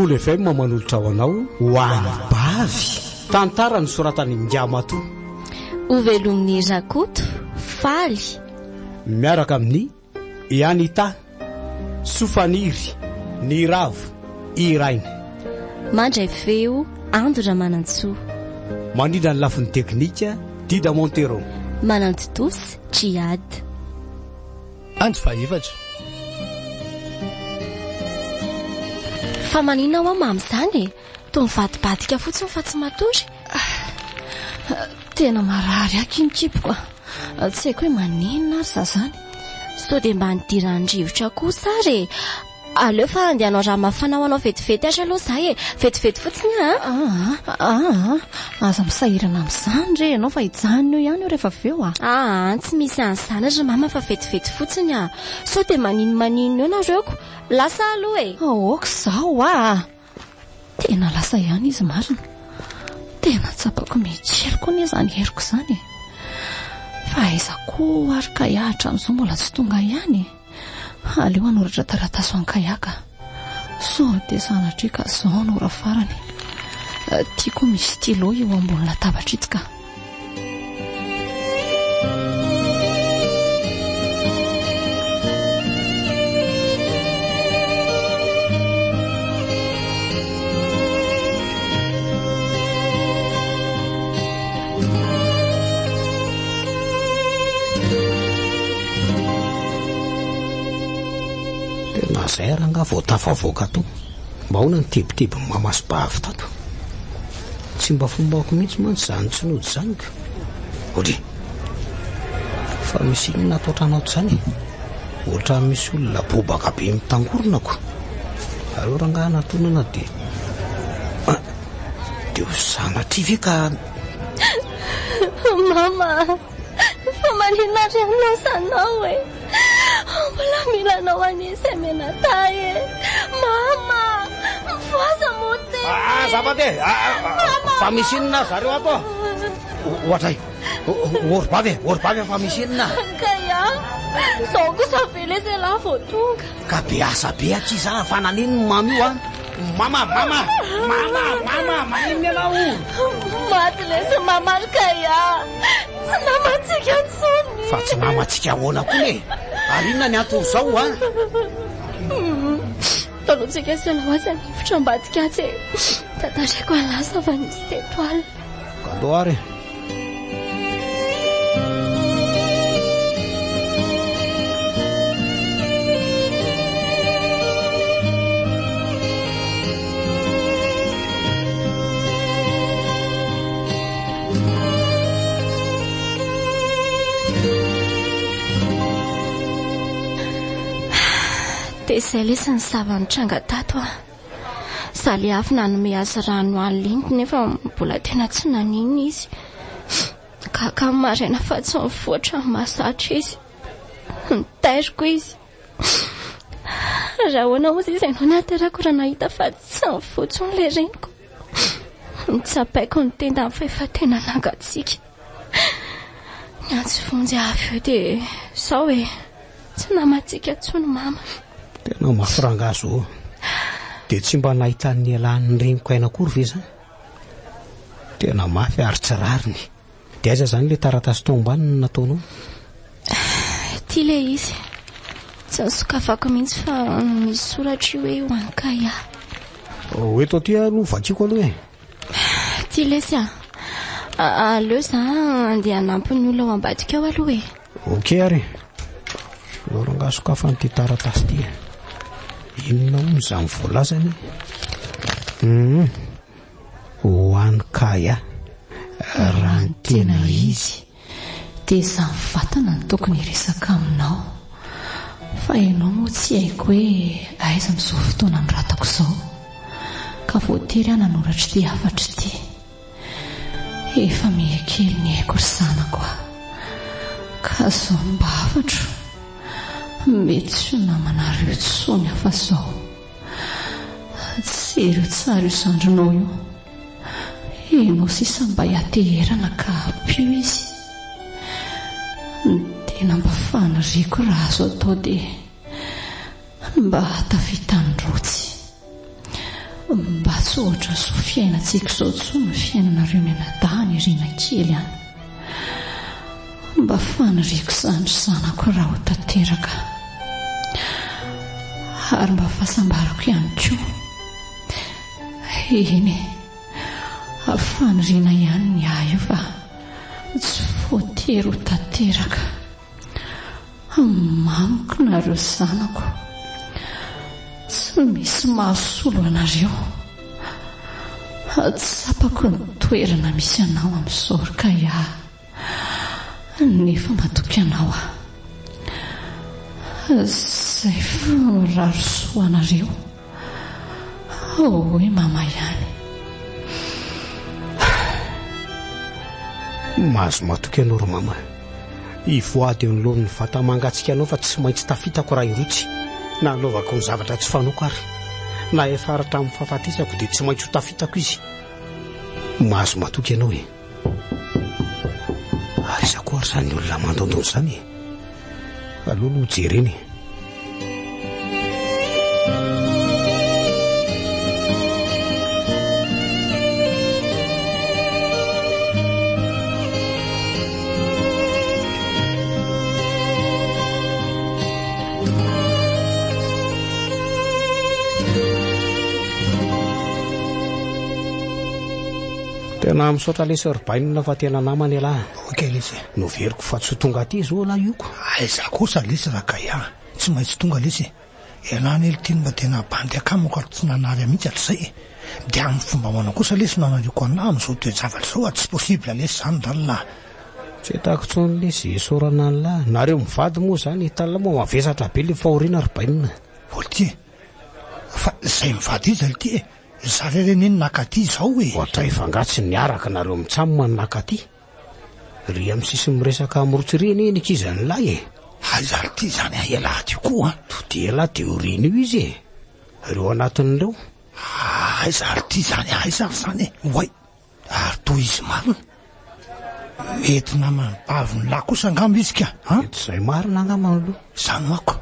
Kolo FM manolotra ho anao Ho an'ny Bavy. Tantara nosoratan'i Ngiamatoa. Hovelomin'i Rakoto, Faly. Miaraka amin'i I Anita, Sofaniry, Niravo, Iraina. Mandray feo, Ando Ramanantsoa. Mandrindra ny lafiny teknika, Dida Montero. Manantontosa, Djihad. Andro fahefatra. Fa maninona hoa mamy izany e? Toa mivadibadika fotsiny fa tsy matory. Tena marary aky iny kiboko a. Tsy haiko hoe maninona ary za zany. Sao dia mba nidiran'ny rivotra kosa ary e. Aleo fa andeha hanao rano mafana ho anao vetivety ary aloha za e. Vetivety fotsiny a. Aa aa aza misahirana amin'izany re ianao fa hijanona eo ihany eo rehefa avy eo a. Aa tsy misy an'izany ry mama fa vetivety fotsiny a. Sao dia maninomaninona eo nareo ko. Lasa aho aloha e. Aoka izao a. Tena lasa ihany izy marina. Tena tsapako mihikely koa anie izany heriko izany e. Fa aiza koa ary Kaya hatramin'izao mbola tsy tonga ihany e. Aleo hanoratra taratasy ho an'i Kaya ka. Sao dia sanatria ka izao no ora farany. Tiako misy stylo io ambony latabatra itsy ka. Tena zay rangaha vao tafavoaka tao. Mba ahoana ny tebitebin'i mama sy bavy tato? Tsy mba fombako mihitsy mantsy izany tsy nody izany ka. Odry! Fa misy inona ato an-trano ato izany e? Ohatran'ny misy olona bobaka be mitangorona ko. Aleo rangaha anatonana dia... Ah, dia ho sanatria ve ka... Mama! Fa maninona ary ianao sanao e? Mbola mila anao anie izay mianadahy e! Mama! Mifohaza moa teny! Ah, azafady e! Ah, ah, ah, fa misy inona zareo ato? Ohatray, orobavy e, orobavy fa misy inona? Kaya, izao kosa ve lesy ialahy vao tonga? Ka be asa be aky za, fa nanino ny mama io an? Mama, mama, mama, mama, maninona ianao? Maty lesy mama ry Kaya. Tsy namantsika intsony. Fa tsy namantsika ahoana koa e? Ary inona ny anton'izao an? Talohantsika sy ianao atsy an'efitra ambadika atsy e. Tantaraiko an'lah zava-nisy teto alina. Ka andao ary e. Dia izay lesy ny zava-nitranga tato an. Za le avy nanome azy rano alina iny nefa mbola tena tsy naninona izy. Gaga ny maraina fa tsy nivoatra ny mahazatra izy. Nitairiko izy. Raha ahoana hozy izy ianao nahaterako raha nahita fa tsy nivoa intsony ilay reniko. Notsapaiko ny tendany fa efa tena nangatsiaka. Niantso vonjy aho avy eo dia izao e. Tsy namantsika intsony mama. Tena mafy rangaha zo. Dia tsy mba nahita ny nialan'ny reniko aina akory ve izany? Tena mafy ary tsy rariny. Dia aiza izany ilay taratasy tao ambany no nataonao? Ity ilay izy. Tsy nosokafako mihitsy fa misy soratra io hoe ho an'i Kaya. Ho eto aty aloha vakiko aloha e. Ity lesy a. Aleo za andeha hanampy ny olona ao ambadika ao aloha e. Ok ary e. Aleo rangaha sokafana ity taratasy ity e. Inona hono izany voalazany e? Hum. Ho an'i Kaya. Raha ny tena izy. Dia izaho mivantana no tokony hiresaka aminao. Fa ianao moa tsy haiko hoe aiza amin'izao fotoana anoratako izao. Ka voatery aho nanoratra ity hafatra ity. Efa mihekely ny aiko ry zanako a. Ka izao no mba hafatro. Mety tsy ho namanareo intsony aho fa izao. Jereo tsara io zandrinao io. Ianao sisa mba hiateherana ka ampio izy. Ny tena mba faniriako raha azo atao dia ny mba hahatafitany rotsy. Mba tsy ohatran'izao fiainantsika izao intsony ny fiainanareo mianadahy any aoriana kely any. Mba faniriako izany ry zanako raha ho tanteraka. Ary mba fahasambarako ihany koa. Eny e, faniriana ihany ny ahy io fa tsy voatery ho tanteraka. Mamiko nareo zanako. Tsy misy mahasolo anareo. Tsapako ny toerana misy anao amin'izao ry Kaya. Nefa matoky anao aho. Izay fa mirary soa anareo. Hoy mama ihany. Mahazo matoky ianao ry mama. Hivoady eo anoloan'ny vata mangatsiaka anao fa tsy maintsy tafitako raha hirotsy. Na hanaovako ny zavatra tsy fanaoko ary. Na hiafara hatramin'ny fahafatesako dia tsy maintsy ho tafitako izy. Mahazo matoky ianao e. Ary iza koa ary izany olona mandondona izany e? Aleo aloha jerena e. Tena misaotra lesy ry bainina fa tena namana ialahy. Ok lesy e. Noveriko fa tsy ho tonga aty izao ialahy io ko. Aiza kosa lesy Rakay a. Tsy maintsy tonga lesy e. Ialahy anie ry Tino mba tena bandy akamako ary tsy nanary ahy mihitsy hatrizay e. Dia amin'ny fomba ahoana kosa lesy no hanariako anah amin'izao toe-javatra izao a. Tsy possible lesy izany rallah. Tsy hitako intsony lesy isaorana an'lah. Nareo mivady moa izany, hitan'lah moa mavesatra be le fahoriana ry bainina. Volty e. Fa izay mivady iza ry e. Za ve re neny naka aty izao e! Ohatray fa nga tsy niaraka nareo mitsam no naka aty? Ry amin'ny sisiny miresaka amrotsy ry anie ny ankizy an'lah e! Aiza ary ty zany a elah ty koa an! Tody elah de aoriana io izy e! Reo anatin'ireo. Aiza ary ty zany aiza ary zany e! Oay! Ary toa izy marina. Mety naman'ny bavin'ny lahy kosa angamba izy ka an! Mety izay marina angamba aloha. Izany ho'ako.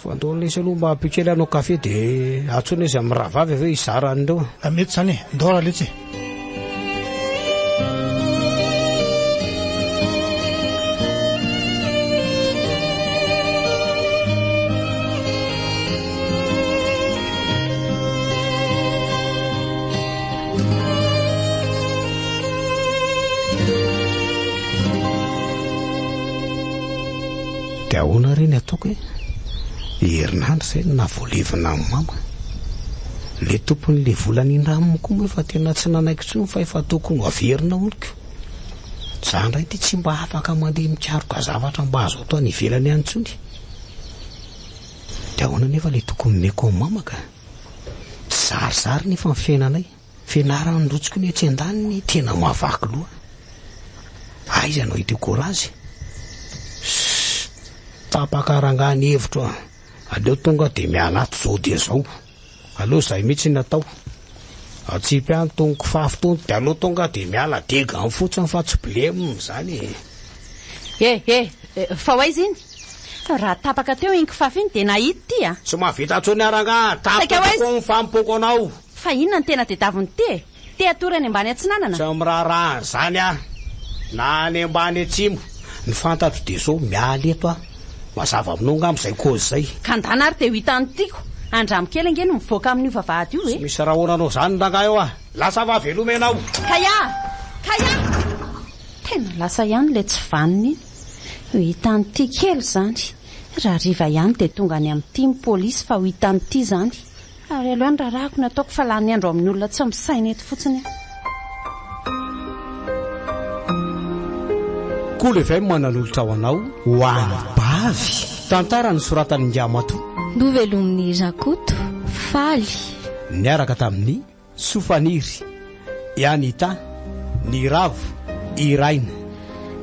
Fa ndao lesy aloha mba ampio kely hanao kafe dia antsoina izy amin'ny rahavavy avy eo hizara an'ireo. Raha mety izany e! Ndao raha letsy e! Dia ahoana re ny ataoko e? Herinandro izay no nahavoalevina an'i mama. Ilay tompon'ilay vola nindraminy koa moa efa tena tsy nanaiky intsony fa efa tokony ho averina hono ko. Izaho indray ity tsy mba afaka mandeha mikaroka zavatra mba azo atao any ivelany any intsony. Dia ahoana anefa ilay tokony omeko an'i mama ka? Tsy zarizary nefa ny fiainanay. Fianarana nirotsoko ny etsy andaniny tena mahavaky loha. Aiza no ahitako courage? Sss, tapaka rangahy ny hevitro a! Aleo tonga dia miala ato zao dia zao. Aleo izay mihitsy ny atao. Atsipy any tony kifafy tony dia aleo tonga dia miala degany fotsiny fa tsy blem izany e! Eh eh, fa ho aiza iny? Raha tapaka teo iny kifafy iny dia nahita ity a! Tsy mahavita intsony aho rangahy, Saika ho tapaka aiza? tokoa ny fanompoako anao. Fa inona no tena tediavin'ity e? Te hatory any ambany atsinanana? Tsy miraharaha an'izany aho na any ambany atsimo. Ny fantatro dia izao, miala eto aho. Mazava aminao angamba izay cause izay. Ka ndana ary dia ho hitan'ny tiako. Andramo kely ange no mivoaka amin'io vavahady io e. Tsy misy rahona anao izany rangahy eo a! Lasa fa veloma ianao. Kaya! Kaya! Tena lasa ihany ilay tsy vanona iny. Ho hitan'ity kely izany. Rahariva ihany dia tonga any amin'ity ny polisy fa ho hitan'ity izany. Ary aleo ny raharahako no ataoko fa lany andro amin'ny olona tsy misaina eto fotsiny aho. Kolo FM nanolotra ho anao Ho an'ny Bavy. Tantara nosoratan'i Ingahy Matoa. Novelomin'i Rakoto, faly. Niaraka tamin'i Sofaniry, i Anita, Niravo, i Raina.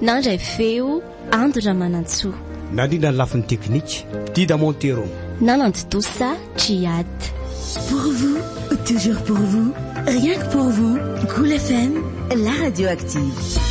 Nandray feo, Ando Ramanantsoa. Nandrindra ny lafiny teknika, Dida Montero. Nanantontosa, Djihad. Pour vous, toujours pour vous, rien que pour vous, Cool FM, la radio active.